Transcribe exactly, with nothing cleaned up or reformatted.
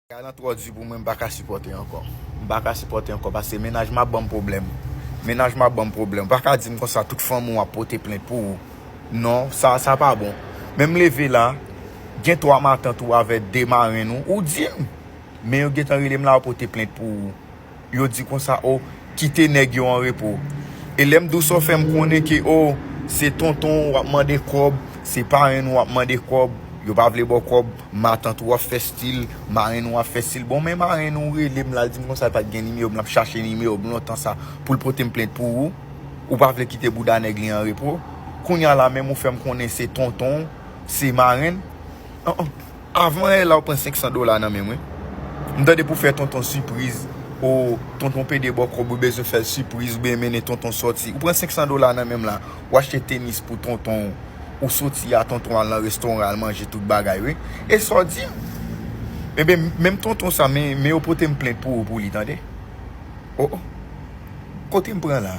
Bagay lan twò di pou mwen, m pa ka sipòte ankò. M pa ka sipòte ankò paske mennaj m ap ban m pwoblèm. Mennaj m ap ban m pwoblèm. Ou pa ka di m konsa tout fanmi w ap pote plent pou ou. Non, sa, sa pa bon. Men m leve la, gen twa matant ou avèk de marenn ou, ou di m. Men yo gentan rele m la, yo pote plent pou ou. Yo di konsa, o, kite nèg yo an repo. E lè m di w sa, w fè m konnen ke, o, se tonton w ap mande kòb, se parenn ou ap mande kòb, yo pa vle ba w kòb, matant ou ap fè stil, marenn ou ap fè stil. Bon, men marenn ou rele m la, l di m konsa, l pa t gen nimewo m, l ap chache nimewo m lontan sa pou l pote m plent pou ou. Ou pa vle kite bouda nèg li an repo. Kounye a la, menm ou fè m konnen se tonton w, se marenn. An, an. Avan yè la, ou pran senk san dola nan men mwen. M tande pou fè tonton sipriz. O, tonton pede ba w kòb, ou bezwen fè l sipriz, oubyen mennen tonton sòti. Ou pran senk san dola nan men m la, ou achte tenis pou tonton, ou soti a tonton al nan restoran, al manje tout bagay, wi. E sa w di m? Ebyen, menm tonton sa, men, men yo pote m plent pou ou, pou li, tande. O, o. Kote m pran la?